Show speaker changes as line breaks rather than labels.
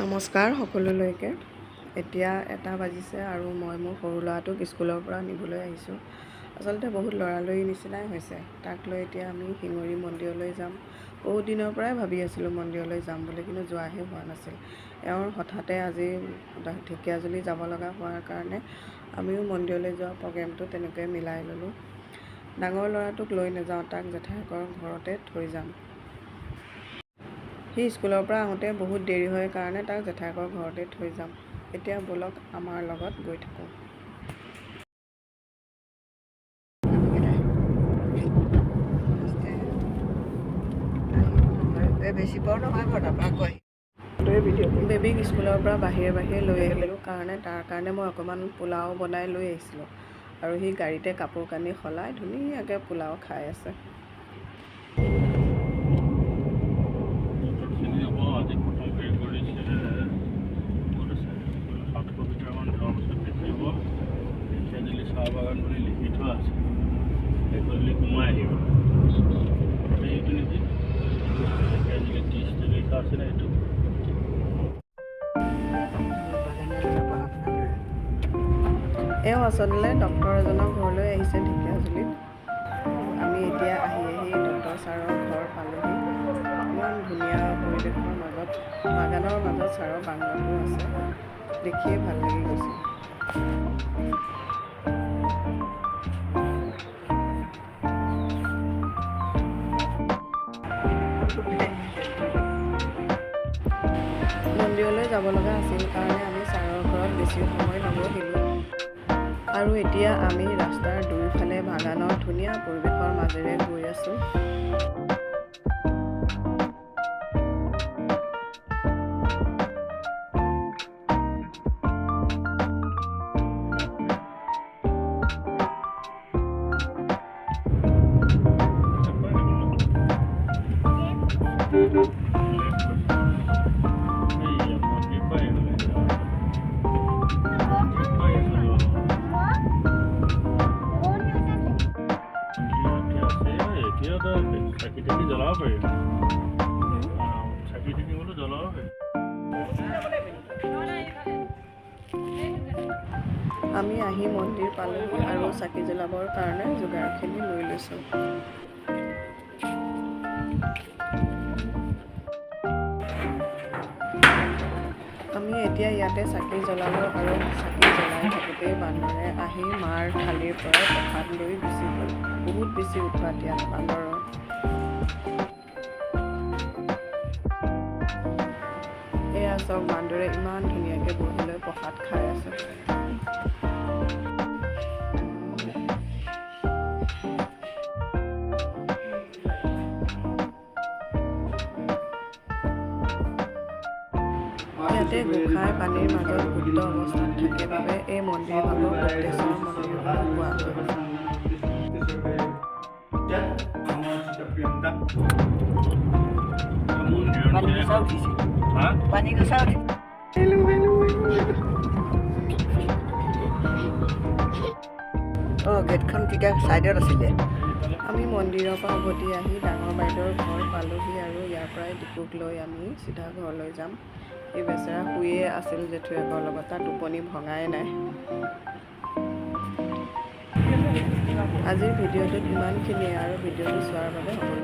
নমস্কাৰ সকলোলৈকে। এতিয়া 1টা বাজিছে আৰু মই মোৰ সৰু ল'ৰাটোক স্কুলৰ পৰা নিবলৈ আহিছোঁ। আচলতে বহুত লৰালৰি নিচিনাই হৈছে। তাক লৈ এতিয়া আমি শিঙৰি মন্দিৰলৈ যাম। বহুত দিনৰ পৰাই ভাবি আছিলোঁ মন্দিৰলৈ যাম বুলি, কিন্তু যোৱাহে হোৱা নাছিল। এওঁৰ হঠাতে আজি ঢেকীয়াজুলি যাব লগা হোৱাৰ কাৰণে আমিও মন্দিৰলৈ যোৱা প্ৰগ্ৰেমটো তেনেকৈ মিলাই ল'লোঁ। ডাঙৰ ল'ৰাটোক লৈ নাযাওঁ, তাক জেঠায়েকৰ ঘৰতে থৈ যাম। সি স্কুলৰ পৰা আহোঁতে বহুত দেৰি হয় কাৰণে তাক জেঠায়েকৰ ঘৰতে থৈ যাম। এতিয়া ব'লক, আমাৰ লগত গৈ থাকোঁ।
বেছি বৰ নহয় বাৰু, তাৰপৰা আকৌ আহি
বেবীক স্কুলৰ পৰা বাহিৰে বাহিৰে লৈ আহিলোঁ কাৰণে তাৰ কাৰণে মই অকণমান পোলাও বনাই লৈ আহিছিলোঁ আৰু সি গাড়ীতে কাপোৰ কানি সলাই ধুনীয়াকৈ পোলাও খাই আছে।
চিনি নাপাওঁ। আজি প্ৰথম হেৰি কৰিছে। ক'ত আছে? 700 মিটাৰমান যোৱাৰ পাছত দেখিব ঢেকীয়াজুলি চাহ বাগান বুলি লিখি থোৱা আছে। সেইফালেদি সোমাই আহিব। এইটো নেকি ঢেকীয়াজুলি টি ষ্টেট লিখা আছে নে এইটো?
বাগানৰ পঢ়া শুনা কৰে।
এওঁ আচলতে ডক্টৰ এজনৰ ঘৰলৈ আহিছে ঢেকীয়াজুলিত। আমি এতিয়া আহি আহি ডক্টৰ ছাৰৰ ঘৰ পালোহি। ইমান ধুনীয়া পৰিৱেশৰ মাজত, বাগানৰ মাজত ছাৰৰ বাংলাটো আছে, দেখিয়ে ভাল লাগি গৈছে। মন্দিৰলৈ যাব লগা আছিল কাৰণে আমি ছাৰৰ ঘৰত বেছি সময় নবহিলোঁ আৰু এতিয়া আমি ৰাস্তাৰ দুয়োফালে বাগানৰ ধুনীয়া পৰিৱেশৰ মাজেৰে গৈ আছোঁ।
এই মন্দিৰ পাই গ'লে, মন্দিৰ পাই গ'লো। মন্দিৰ আছে। এতিয়া তই চাকি তাকি জ্বলাব পাৰিবি। চাকি তাকি বোলো জ্বলাব পাৰিবি।
আমি আহি মন্দিৰ পালোহি আৰু চাকি জ্বলাবৰ কাৰণে যোগাৰখিনি লৈ লৈছোঁ। আমি এতিয়া ইয়াতে চাকি জ্বলালোঁ আৰু চাকি জ্বলাই থাকোঁতেই বান্দৰে আহি মাৰ থালিৰ পৰা প্ৰসাদ লৈ গুচি গ'ল। বহুত বেছি উৎপাত ইয়াত বান্দৰৰ। এয়া চাওক, বান্দৰে ইমান ধুনীয়াকৈ বহি লৈ প্ৰসাদ খাই আছে। ইয়াতে গোঁসাই পানীৰ মাজত গুপ্ত অৱস্থাত থাকে বাবে এই মন্দিৰ ভাগক গুপ্তেশ্বৰ মন্দিৰ বুলি কোৱা হয়।
মন্দিৰৰ
পানী
নিচিনাই।
গছা উঠিছে।
হা?
পানী গছা উঠিছে। অঁ, গেটখন তেতিয়া ছাইডত আছিলে।
আমি মন্দিৰৰ পৰা উভতি আহি ডাঙৰ বাইদেউৰ ঘৰ পালোহি আৰু ইয়াৰ পৰাই দীপুক লৈ আমি চিধা ঘৰলৈ যাম। সি বেচেৰা শুইয়ে আছিল জেঠুৱেকৰ লগত, তাৰ টোপনি ভঙাই নাই। আজিৰ ভিডিঅ'টোত ইমানখিনিয়ে আৰু ভিডিঅ'টো চোৱাৰ বাবে সকলোকে